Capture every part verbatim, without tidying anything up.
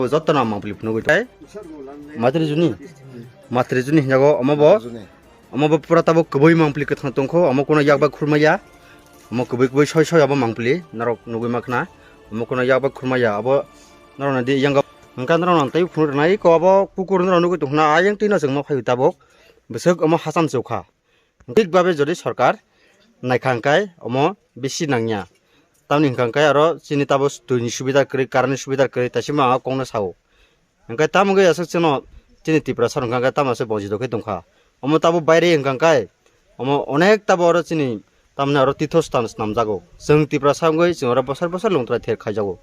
Bo joto no mangpili phunugwi tong. Matri juni. Matri juni hinjago omo bo. Omo bo pura tabuk kwbwi mangpili kwthang tongkho. Omo kono yak bai khurmaya. Omo kwbwi kwbwi soi soi abo mangpili norok nugwi makhna. Omo kono yak bai khurmaya abo norok nadi yang. Hwnkha norok nang tei phunuk rwnai ko abo kukur norok nugwi tongkhna ayang twi no chwngno phaio tabuk. Bwswk omo hacham chukha. Thik babe jodi sorkar naikha hwnkhe omo bisi nangya. Tamni hwnkha hwnkhe aro chini tabo twini subida kwrwi, current ni subida kwrwi, taisima ang kokno sao. Hwnkhe tamo wngwi aswk chwngno chini Tiprasa hwnkha hwnkhe tamo aswk bonjito khe tongkha. Omo tabo baire hwnkha hwnkhe omo onek tabo oro chini tamni aro tithostan snamjago. Chwng Tiprasa wngwi chwng oro bosor bosor lungtrai ther khaijago.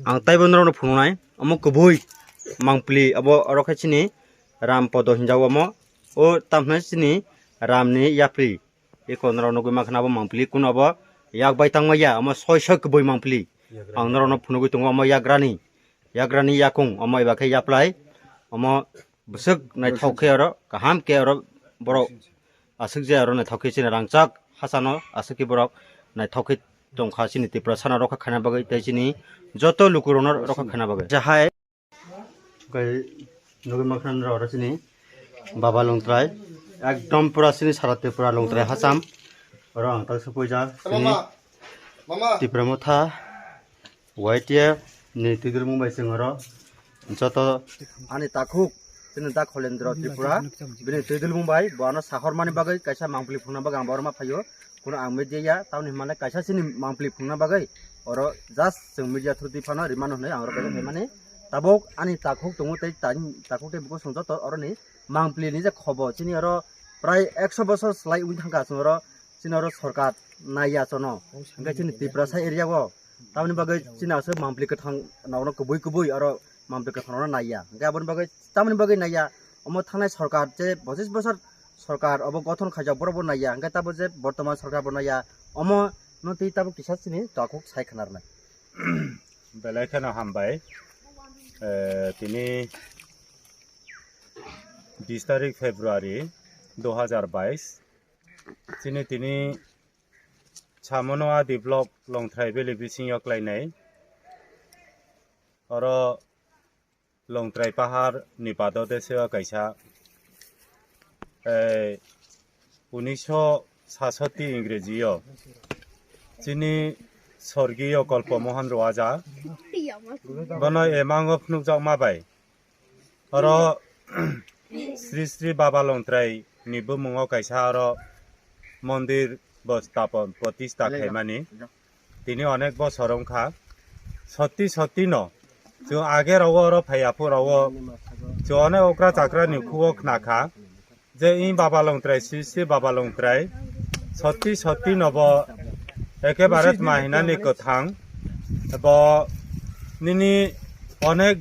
Ang taibo norokno phunuknai, omo kwbui mangpili, abo oro khe chini Ram Podo hinjago omo, o tamo hinai chini Ram ni yapri, eko norok nugwi mankha abo mangpili, kunu abo yak bai tangma ya, omo soi soi kwbui mangpili. Ang norokno phunugwi tongo, omo yagrani, yagrani yakung, omo eba khe yaplai, omo bwswk naithok khe oro, kaham khe oro borok aswk je aro naithok khe chini rangchak hachano aswk khe borok naithok khe tongkha chini Tiprasano rokha khaina bagwi tei chini joto lukurokno rokha khaina bagwi. Jahai kai nugwi mankha norok oro chini Baba Longtrai ekdom pura chini sara Tripura Longtrai hacham oro ang tak supuijak chini Tipra Motha Y T F ni twidulmung bai chwng oro joto ani takhuk chini da Kholendra Tripura bini twidulmung bai bo ano sahormani bagwi kaisa mangpili phunukna bagwi ang borma phaio. Kuno ang media ya, tamni hwnmale kaisa chini mangpili phunukna bagwi oro just chwng media through twi phano rimano hwnwi ang oro kaisa phaimani. Tabuk ani takhuk tongo tei tani takhuk tei buko chwng joto oroni mangpili ni je khobo chini oro prai ekso bosor slai wngwi thangkha chwng oro chini oro sorkar naiya chono. Hwnkhe chini Tiprasa area o tamoni bagwi chini aswk mangpili kwthang nokno kubui kubui oro mangpili kwthang nokno naiya. Hwnkhe aboni bagwi tamoni bagwi naiya, omo thangnai sorkar je pochis bosor sorkar obo gothon khaijak borok bo naiya. Hwnkhe tabo je bortoman sorkar bo naiya, omo no twi tabo kisa chini takhuk sai khna rwnai. Belai kheno hambai. Eh, tini bis tarik February dui hajar bais. Chini tini Samono Adi block Longtrai Valley bisingo klainai. Oro Longtrai Pahar ni bado de seo kaisa, eh, unisho sasoti Ingreji o chini sorgiyo Kolpo Mohan Roaja bono emango phunukjakma bai oro Sri Sri Baba Longtrai ni bumungo kaisa oro mondir bo stapon protista khaimani. Tini onek bosor wngkha. Sotti sotti no chwng age rogo oro phai aphu rogo chwng onek okra chakra ni khuo khna kha je i Baba Longtrai, Sri Sri Baba Longtrai sotti sotti no bo ekebare tma hinani kwthang bo nini onek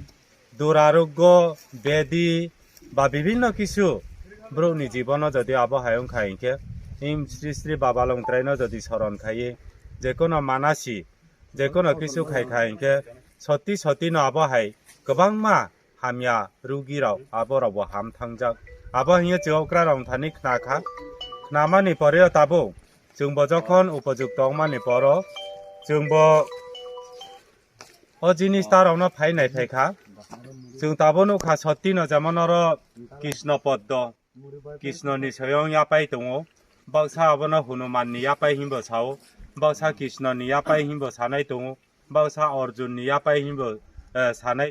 duraroggo, bedi, ba bibinno kisu borokni jibono jodi abo hai wngkha hinkhe, im Sri Sri Baba Longtraino jodi soron khaiwi, jekono manasi, jekono kisu khaikha hinkhe, sotti sottino abo hai kwbangma hamya rugirok aborokbo ham thangjak. Abo hinkhe chwng okrarok thani khnakha, khnamani poreo tabuk chwngbo jokhon upojukto wngmani poro chwngbo o jinis tarokno phai nai phai kha. Chwng tabuk nukha sottino jemon oro Krishno Poddo, Krishnoni soyong yapai tongo, baksa abono Hanumanni yapai hinbo sao, baksa Krishnoni yapai hinbo sanai tongo, baksa Arjunni yapai hinbo, eh, sanai.